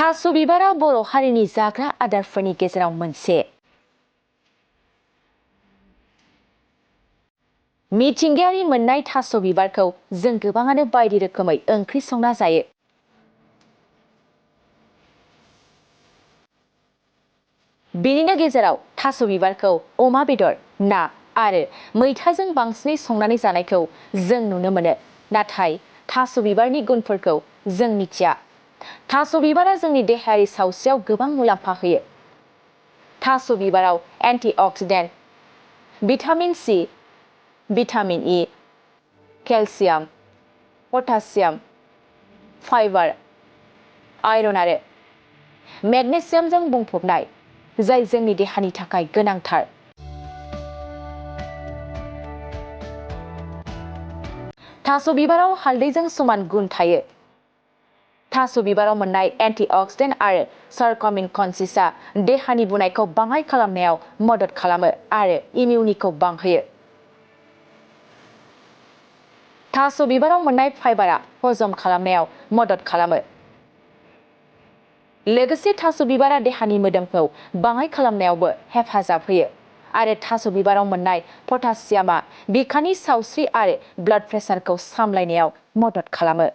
थास' बिबारा बर' हारिनि जाग्रा आदारफोरनि गेजेराव मोनसे। मिथिंगायारि मोननाय थास' बिबारखौ जों गोबाङानो बायदि रोखोमै ओंख्रि संना जायो। बेनिनो गेजेराव थास' बिबारखौ अमा बेदर, ना आरो मैथाजों बांसिनै संनानै जानायखौ जों नुनो मोनो। नाथाय थास' बिबारनि गुनफोरखौ जों मिथिया। थास' बिबारा जोंनि देहायारि सावस्रियाव गोबां मुलाम्फा होयो। थास' बिबाराव एन्टिअक्सिडेन्ट, भिटामिन सी, भिटामिन ई, केलसियाम, पटासियाम, फाइबार, आयरन आरो मेग्नेसियामजों बुंफबनाय, जाय जोंनि देहानि थाखाय गोनांथार। थास' बिबाराव हालदैजों समान गुन थायो। थास' बिबाराव मोननाय एन्टिअक्सिडेन्ट आरो सारक'मिन कन्सिसआ देहानि बुनायखौ बाङाइ खालामनायाव मदद खालामो आरो इमिउनिखौ बांहोयो। थास' बिबाराव मोननाय फाइबारआ हजम खालामनायाव मदद खालामो। लोगोसे थास' बिबारा देहानि मोदोमखौ बाङाइ खालामनायावबो हेफाजाब होयो आरो थास' बिबाराव मोननाय पटासियामआ बिखानि सावस्रि आरो ब्लाड प्रेसारखौ सामलायनायाव मदद खालामो।